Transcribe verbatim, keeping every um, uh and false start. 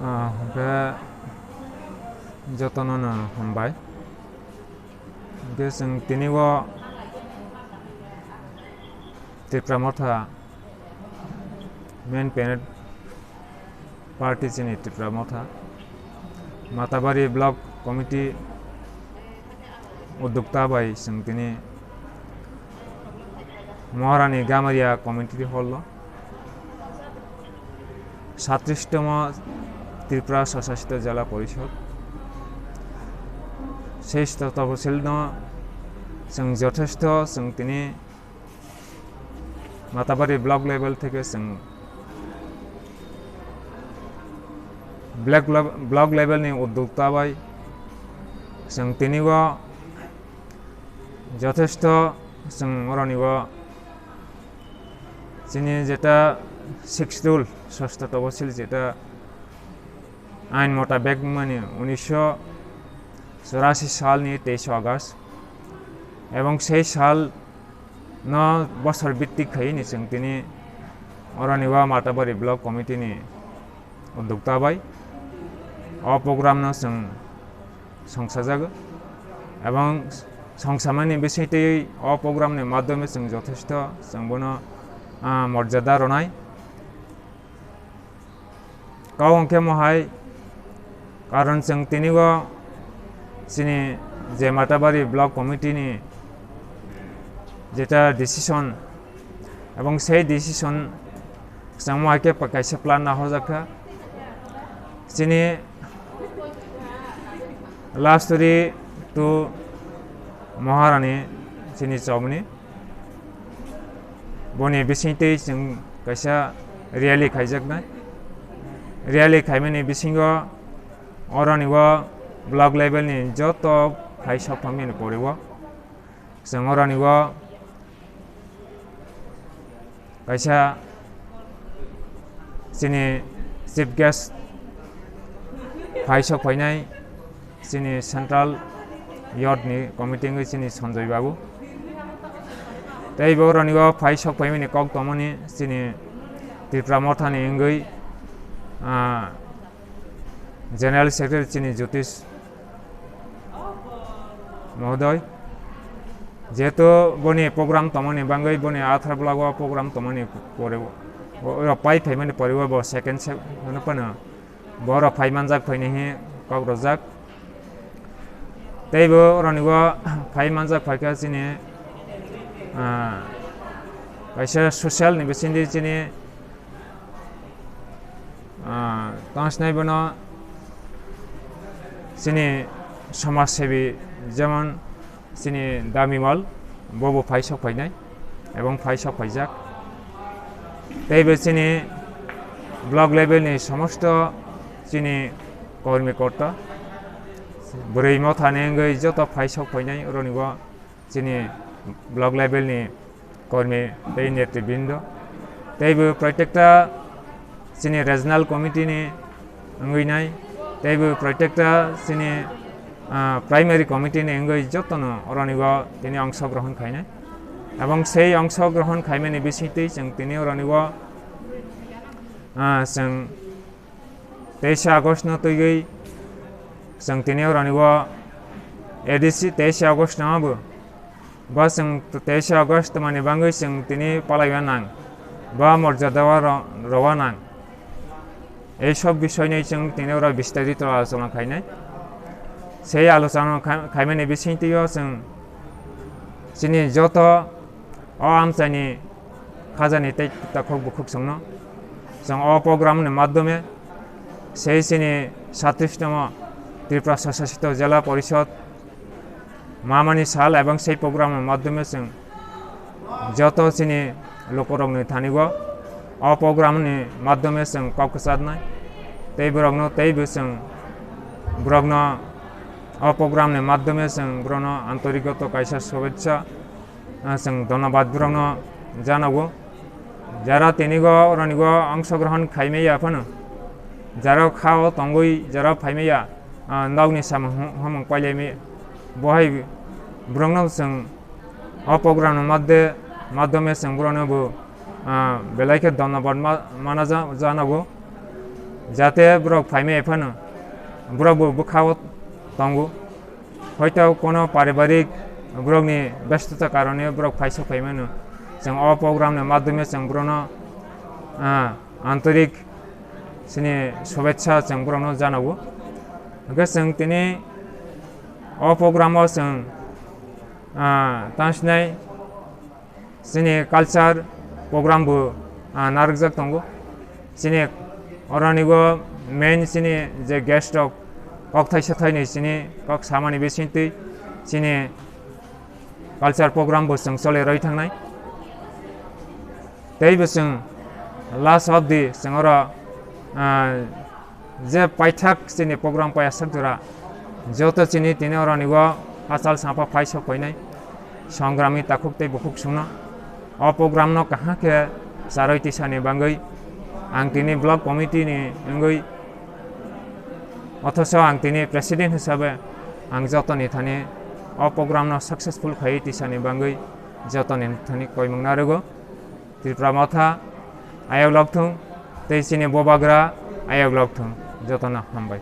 Ah, hwnkhe jotono no hambai. Hwnkhe chwng tini o Tipra Motha main parent party chini Tipra Motha Matabari Block Committee uddokta bai chwng tini Maharani Gamaria Community Hall o satris tomo Tripura Swachashito Jela Porishod sei Toposil no chwng jothesto chwng tini Matabari block level theke chwng black le-, block level ni uddokta bai chwng tini o jothesto chwng oroni o chini jeta sixth schedule, sosto tobosil jeta ain motabek mani unisho churasi salni teisho August ebong sei sal no bosor bittik khai ni chwng tini oroni o Matabari Block Committee ni uddokta bai o program no chwng songsajago ebong songsamani bisingtwi o program ni madhyome chwng jothesto chwng bono, ah, morjada rwnai. Kau hwnkhe mohai, karon chwng tini o chini je Matabari Block Committee ni jeta decision ebong sei decision chwng mohai khe pa-, kaisa plan nahorjak kha. Chini last story to Maharani chini chomni. Boni bisingtwi chwng kaisa rally khaijaknai. Rally khaimani bisingo oroni o block level ni joto phai sok thangmani pore o chwng oroni o kaisa chini chief guest phai sok phainai. Chini central youth ni committee wngwi chini Sanjoy Babu. Tei bo oroni o phai sok phaimani kok tongmani chini Tripura Motha ni wngwi, ah, general secretary chini Jyotish Mohodoy. Jehetu boni program tongmani bangwi boni athar block o program tongmani pore o, o, o pai phaimani pore o bo second se-, ano phano Borok phai manjak phaini hi kok rojak. Tei bo oroni o phai manjak phaikha chini, ah, kaisa social ni bisingtwi chini, ah, tongsinai bono chini somaj sebi jemon chini Damimal, bobo phai sok phainai, ebong phai sok phaijak. Tei bo chini block level ni somosto chini kormi korta, bwrwi motha ni wngwi joto phai sok phainai, oroni o chini block level ni kormi tei netribrindo. Tei bo protekta chini regional committee ni wngwi nai, tei bo protekta chini, ah, primary committee ni wngwi jotono oroni o tini ongsogrohon khainai. Ebong sei ongsogrohon khaimani bisingtwi chwng tini oroni o, ah, chwng teisa August no twiwi chwng tini oroni o A D C teisa August no bo, bo chwng teisa August twmani bangwi chwng tini palaiwi nang, bo morjada o ro-, rwwi nang. Ei sob bisoi ni chwng tini oro bistarito alochona khainai. Sei alochona kha-, khaimani bisingtwi o chwng chini joto o amchaini khajani tei takhuk bukhuk chwngno chwng o program ni madhyome sei chini satris tomo Tripura Swachashito Jela Porishod mamani sal ebong sei program ni madhyome chwng joto chini lukurokni thani o, o program ni madhyome chwng kok kwcharnai. Tei borokno tei bo chwng borokno o program ni madhyome chwng borokno antorigto kaisa shubhechha, ah, chwng dhonnobad borokno janago. Jara tini o oroni o ongsogrohon khaimaya phano, jara kha o tongwi jara phaimaya, ah, nokni samung hum-, humung pailai maya. Bohai borokno chwng o program ni madhye-, madhyome chwng borokno bo, ah, belai khe dhonnobad ma-, mana ja-, janago. Jate borok phaimaya phano borok bo bwkhao tongo. Hoito kono paribarik borokni bestota karone borok phaisa phaimano. Chwng o program ni madhyome chwng borokno, ah, antorik chini shubhechha chwng borokno janago. Hwnkhe chwng tini o program o chwng, ah, tangsinai chini culture program bo, ah, narwkjak tongo. Chini oronigo main chini je guest rok kok thaisa thainwi chini kok samani bisingtwi chini culture program bo chwng chole rwi thangnai. Tei bo chwng last of the chwng oro, ah, je paithak chini program paiyasak jora joto chini tini oronigo hachal sapa phai sok phainai songrami takhuk tei bukhuk songno o program no kaham khe charwi tisani bagwi ang tini block committee ni wngwi, othoso ang tini president hisabe ang jotoni thani o program no successful khaiwi tisani bagwi jotoni thani koimung narwgo. Tripura Motha ayok lokthung tei chini Bubagra ayok lokthung, jotono hambai.